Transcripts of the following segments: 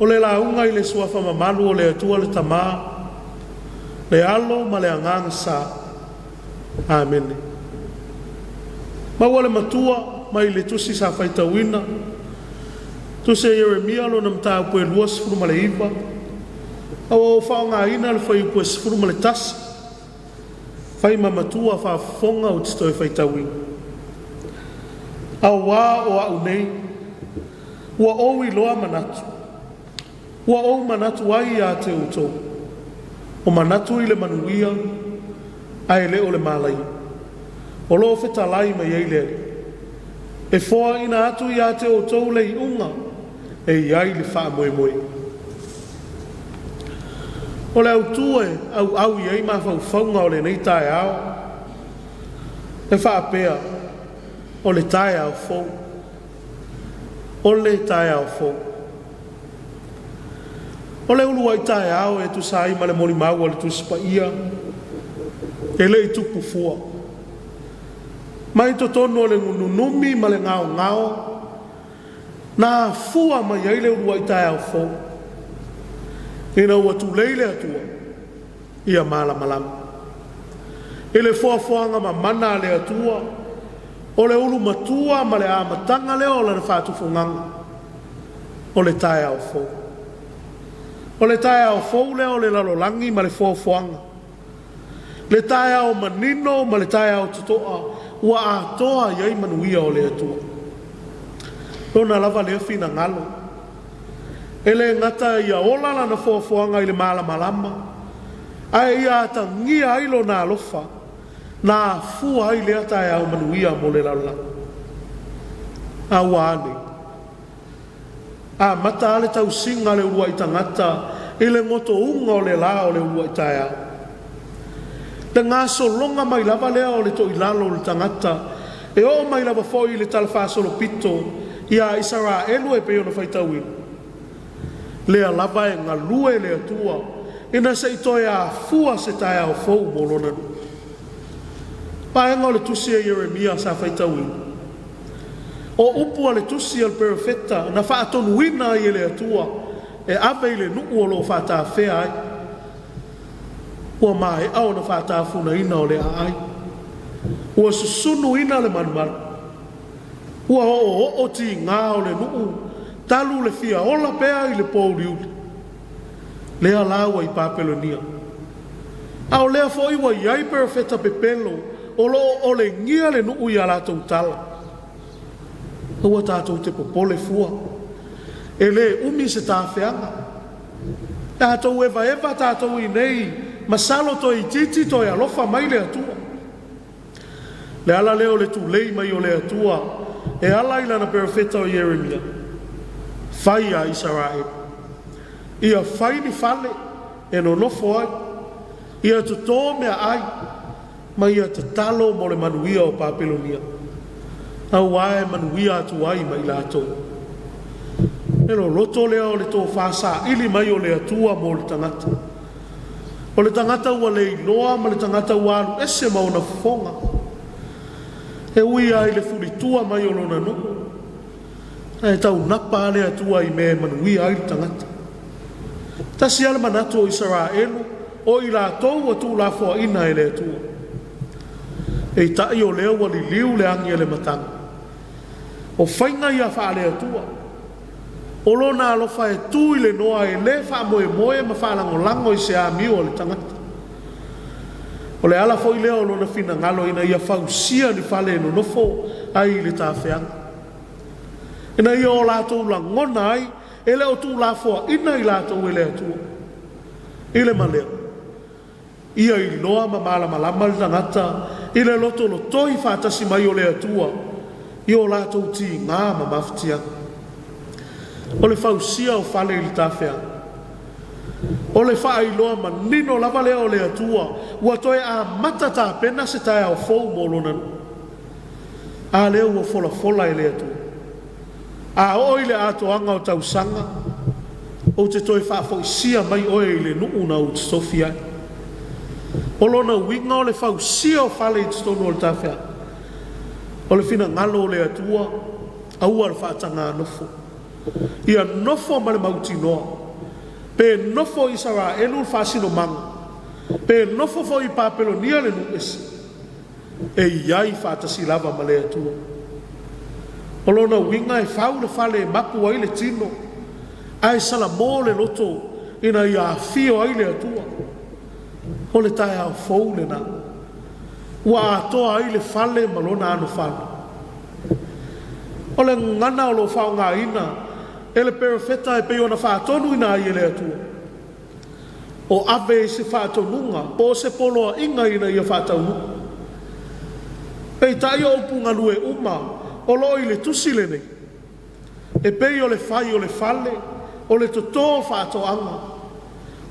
O le lauga i le Suafa mamalu o le Atua le Tama, le Alo ma le Agaga Sa. Amene. Maua le matua mai le tusi sa faitauina, tusi a Ieremia lona mataupu e 29, a ua ou faaaogaina le fuaiupu e 11, fai ma matua faafofoga ou te toe faitauina. Auā o a'u nei, ua ou iloa manatu, ua ou manatu ai ia te outou, o manatu i le manuia ae le o le malaia, o lo o fetalai mai ai le Alii, e foaina atu ia te outou le iuga e i ai le faamoemoe. O le autu e auau i ai mafaufauga o lenei taeao, e faapea, o le taeao fou, o le taeao fou. O le uluai taeao e tusa ai ma le molimau a le Tusi Paia, e le i tupu fua. Mai totonu o le nunumi ma le gaogao na afua mai ai le uluai taeao fou, ina ua tulei le Atua ia malamalama. I le foafoaga mamana a le Atua, o le ulu matua ma le amataga lea o lana faatufugaga, o le taeao fou. O le taeao fou lea o le lalolagi ma le foafoaga, le taeao manino ma le taeao totoa ua atoa i ai manuia o le Atua. Lona lava lea finagalo, e le gata ia ola lana foafoaga i le malamalama, ae ia atagia ai lona alofa na afua ai lea taeao manuia mo le lalolagi. A ua a nei? Amata lava le tausiga a le uluai tagata i le gotouga o le la o le uluai taeao. Le gasologa mai lava lea o le toilalo o le tagata e oo mai lava foi i le talafaasolopito ia Isaraelu e pei ona faitauina, lea lava e galue le Atua ina se i toe afua se taeao fou mo lona nuu. Vaega o le tusi a Ieremia sa faitauina, o upu a le tusi a le perofeta na faatonuina ai e le Atua e ave i le nuu o lo o faatafea ai, ua maea ona faatafunaina o le aai, ua susunuina le malumalu, ua oooo tiga o le nuu talu le fia ola pea i le pouliuli, lea la ua i Papelonia. A o lea foi ua i ai perofeta pepelo o lo o olegia le nuu i a latou tala. Aua tatou te popole fua, e le umi se tafeaga. Tatou evaeva tatou i inei, masalo toeitiiti toe alofa mai le Atua. Le ala lea o le tulei mai o le Atua e ala i lana perofeta o Ieremia, fai a Isaraelu, ia fai ni fale e nonofo ai, ia toto meaai, ma ia tatalo mo le manuia o Papelonia, auā e manuia atu ai ma i latou. Le loloto lea o le tofa saili mai o le Atua mo le tagata. O le tagata ua le iloa ma le tagata ua alu ese ma ona fofoga. E ui lava i le fulitua mai o lona nuu, ae taunapa lava le Atua i mea e manuia ai le tagata. Tasi lava le manatu o Isaraelu, o i latou ua tuulafoaina e le Atua. Peitai o lea ua liliu le agi a le matagi. O faiga ia faale-Atua. O lona alofa e tu i le noa e le faamoemoe ma faalagolago i se amio a le tagata. O le ala foi lea o lona finagalo ina ia fausia ni fale e nonofo ai i le tafeaga, ina ia o latou lagona ai e le o tuulafoaina i latou e le Atua. I le ma lea, ia iloa ma malamalama le tagata i le lotolotoi faatasi mai o le Atua i o latou tiga ma mafatiaga. O le fausia o fale i le tafeaga, o le faailoa manino lava lea o le Atua ua toe amata tapena se taeao fou mo lona nuu. A lea ua folafola e le Atua. A oo i le atoaga o tausaga, ou te toe faafoisia mai oe i le nuu na ou totofi ai. O lona uiga o le fausia o fale i totonu o le tafeaga. O le finagalo o le Atua, aua le faataga nofo. Ia nofo ma le mautinoa, pe nofo i Isaraelu le faasinomaga, pe nofo foi i Papelonia le nuu ese, e i ai faatasi lava ma le Atua. O lona uiga e fau le fale e mapu ai le tino, ae salamo le loto ina ia afio ai le Atua. O le taeao fou lena, ua atoa ai le fale ma lona anofale. O le gagana o lo o faaaogaina e le perofeta e pei ona faatonuina ai e le Atua, o ave i se faatonuga po o se poloaiga ina ia faataunuu. Peitai o upu galue uma o lo o i le tusi lenei, e pei o le fai o le fale, o le toto o faatoaga,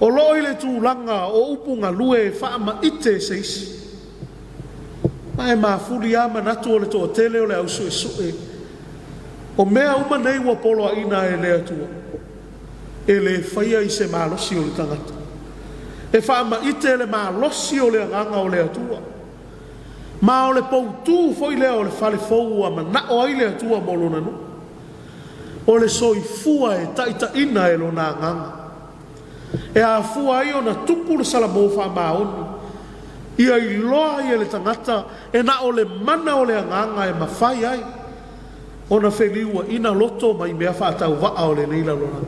o lo o i le tulaga o upu galue e faamaite e se isi. Ma e mafuli lava manatu o le toatele o le au suesue, o mea uma nei ua poloaiina e le Atua, e le faia i se malosi o le tagata. E faamaite le malosi o le agaga o le Atua. Ma o le poutu foi lea o le fale fou ua manao ai le Atua mo lona nuu. O le soifua e taitaiina e lona agaga. E afua ai ona tupu le salamo faamaoni, ia iloa ai e le tagata e na o le mana o le agaga e mafai ai ona feliuaina loto mai mea faatauvaa o lenei lalolagi.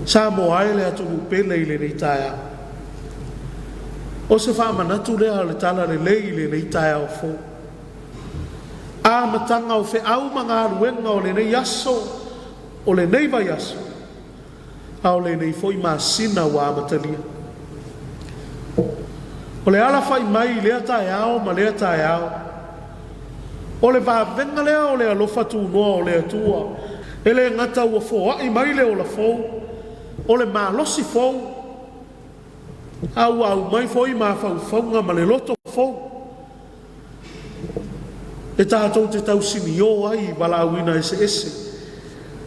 Samoa e le atunuu pele i lenei taeao. O se faamanatu lea o le tala lelei i lenei taeao fou. Amataga o feau ma galuega o lenei aso, o lenei vaiaso, a o lenei foi masina ua amatalia. O le alafai mai i lea taeao ma lea taeao, o le vavega lea o le alofa tunoa o le Atua, e le gata ua foai mai le ola fou, o le malosi fou, a ua aumai foi mafaufauga ma le loto fou e tatou te tausinio ai i valaauina eseese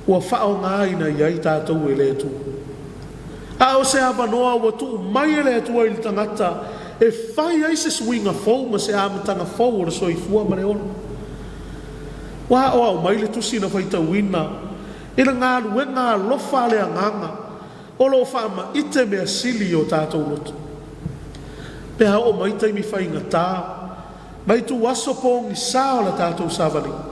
ua faaaogaina i ai tatou e le Atua. A o se avanoa ua tuu mai e le Atua i le tagata e fai ai se suiga fou ma se amataga fou o le soifua ma le ola. Ua aoao mai le tusi na faitauina i le galuega alofa a le agaga o lo o faamaite mea sili i o tatou loto. Pe a oo mai taimi faigata, ma ituaso pogisa o la tatou savaliga,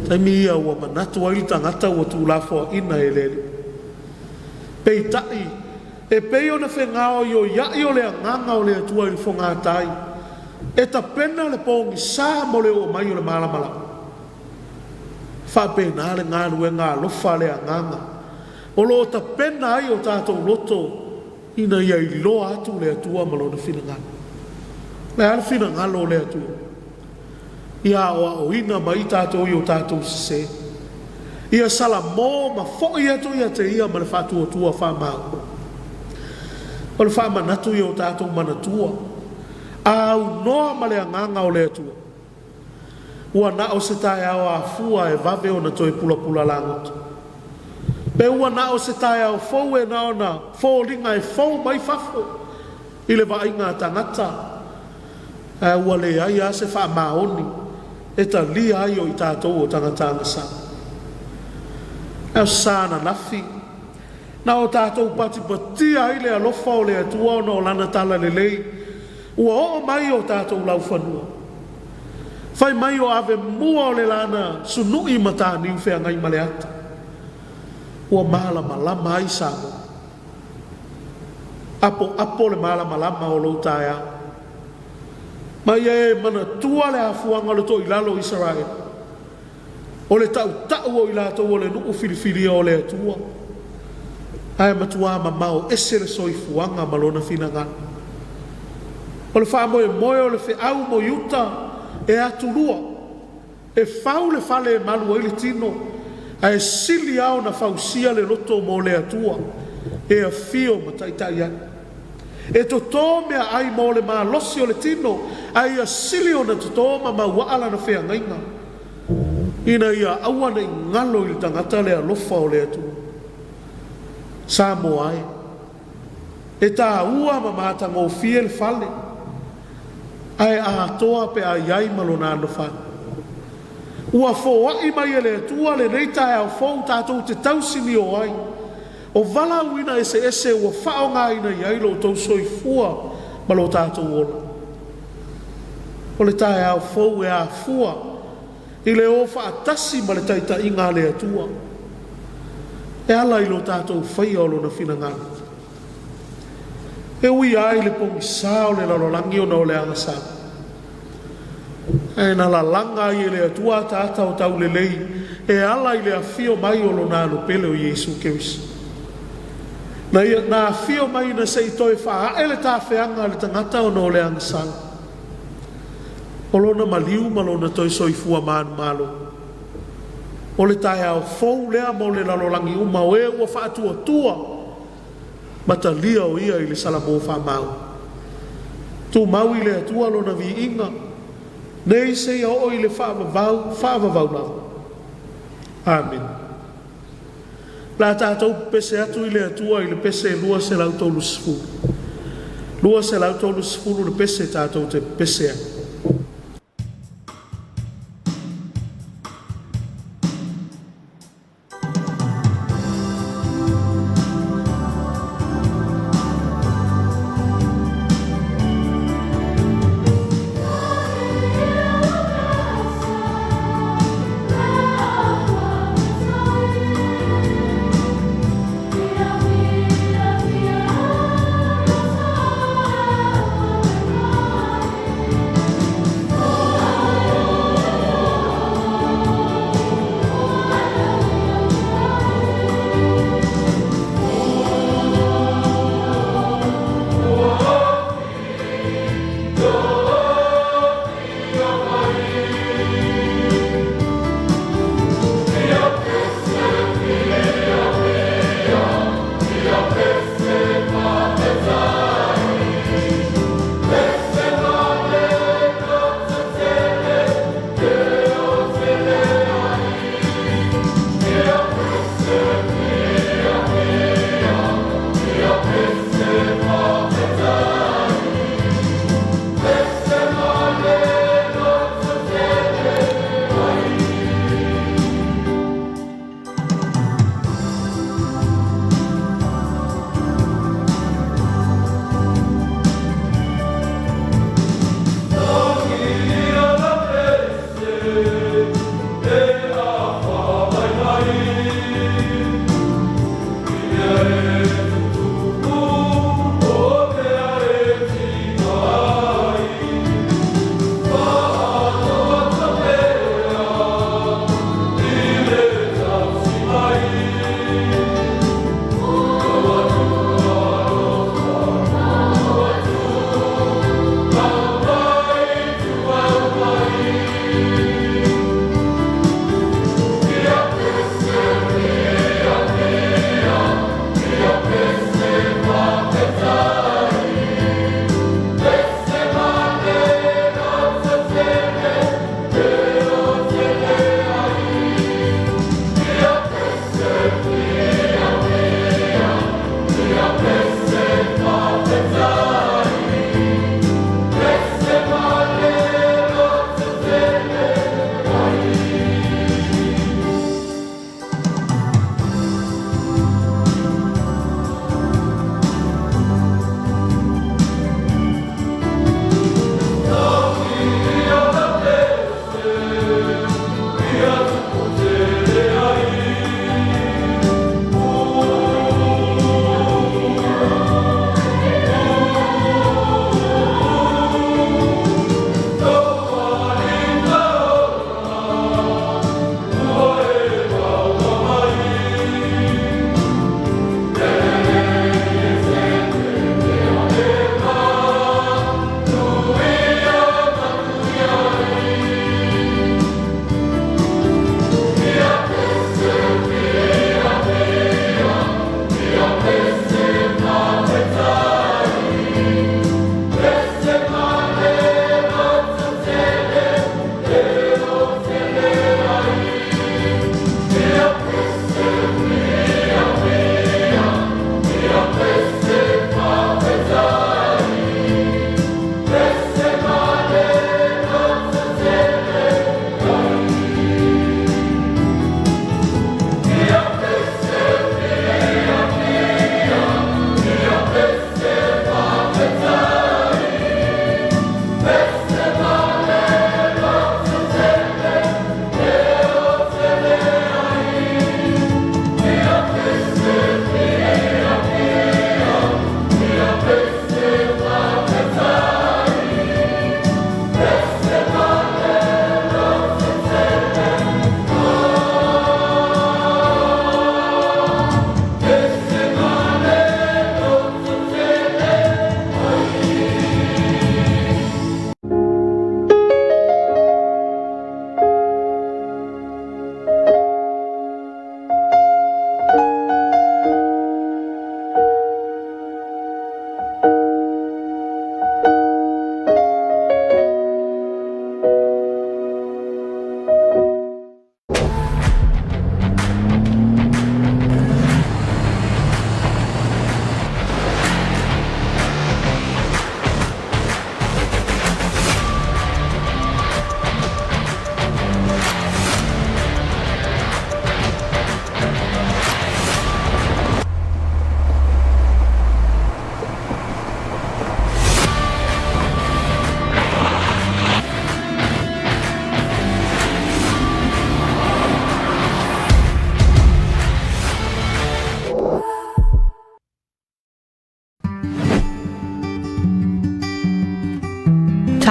taimi ia ua manatu ai le tagata ua tuulafoaina e le Alii. Peitai, e pei ona fegaoioiai o le agaga o le Atua i le fogatai, e tapena le pogisa mo le oo mai o le malamalama. Faapena le galuega alofa a le agaga o lo o tapena ai o tatou loto ina ia iloa atu le Atua ma Lona finagalo. O le a le finagalo o le Atua? Ia aoaoina mai tatou i o tatou sese. Ia salamo ma foi atu ia te ia ma le faatuatua faamaoni. O le faamanatu ia o tatou manatua, a aunoa ma le agaga o le Atua, ua na o se taeao afua e vave ona toe pulapula lagoto. Pe ua na o se taeao fou e na ona foliga e fou mai fafo i le vaaiga a tagata, ae ua leai lava se faamaoni e talia ai o i tatou o tagata agasala. Ae o sa ananafi, na o tatou patipatia ai le alofa o le Atua ona o Lana talalelei, ua oo mai i o tatou laufanua. Fai mai o ave mua o le lana sunui mataniu feagai ma le ata, ua malamalama ai Samoa. Apoapo le malamalama o lou taeao. Ma ia e manatua le afuaga o le toilalo o Isaraelu, o le tautau o i latou o le nuu filifilia o le Atua, ae matua mamao ese le soifuaga ma lona finagalo. O le faamoemoe o le feau mo Iuta e atulua, e fau le fale e malu ai le tino, ae sili lava ona fausia le loto mo le Atua e afio ma taitai ai. E toto meaai mo le malosi o le tino, ae ia sili ona toto ma mauaa lana feagaiga, ina ia aua ne i galo i le tagata le alofa o le Atua. Samoa e, e taua ma matagofie le fale, ae atoa pe a i ai ma lona anofale. Ua foai mai e le Atua lenei taeao fou tatou te tausinio ai. O valaauina eseese ua faaaogaina i ai lo outou soifua ma lo tatou ola. O le taeao fou e afua i le o faatasi ma le taitaiga a le Atua e ala i lo tatou faia o Lona finagalo. E ui lava i le pogisa o le lalolagi ona o le agasala, ae na lalaga ai e le Atua ataata o taulelei e ala i le afio mai o Lona Alo pele o Iesu Keriso. Na, ia, na afio mai ina se i toe faaae le tafeaga a le tagata ona o le agasala, o lona maliu ma lona toe soifua manumalo. O le taeao fou lea mo le lalolagi uma o e ua faatuatua ma talia o ia i le salamo faamau. Tumau i le Atua lona viiga, nei seia oo i le faavavau, faavavau lava. Amene. O le a tatou pepese atu i le Atua i le pese 230. 230 le pese tatou te pepese ai.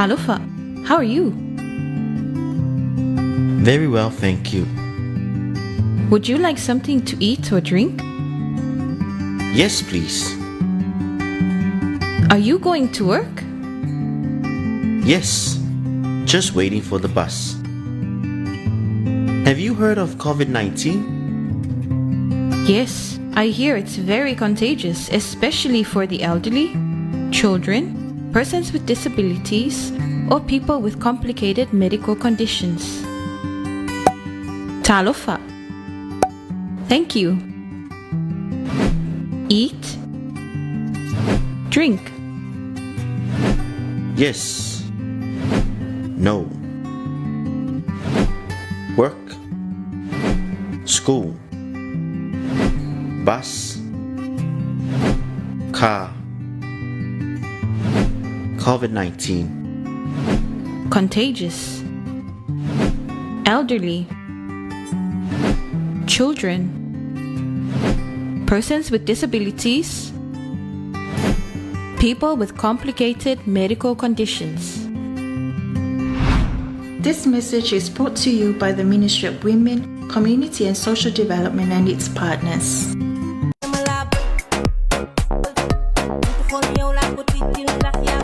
Talofa, how are you? Very well, thank you. Would you like something to eat or drink? Yes, please. Are you going to work? Yes, just waiting for the bus. Have you heard of COVID 19? Yes, I hear it's very contagious, especially for the elderly, children, persons with disabilities, or people with complicated medical conditions. Talofa. Thank you. Eat. Drink. Yes. No. Work. School. Bus. Car. COVID 19. Contagious. Elderly. Children. Persons with disabilities. People with complicated medical conditions. This message is brought to you by the Ministry of Women, Community and Social Development and its partners. Dama laa bëgg xool yow laa ko tijjil ndax yaa.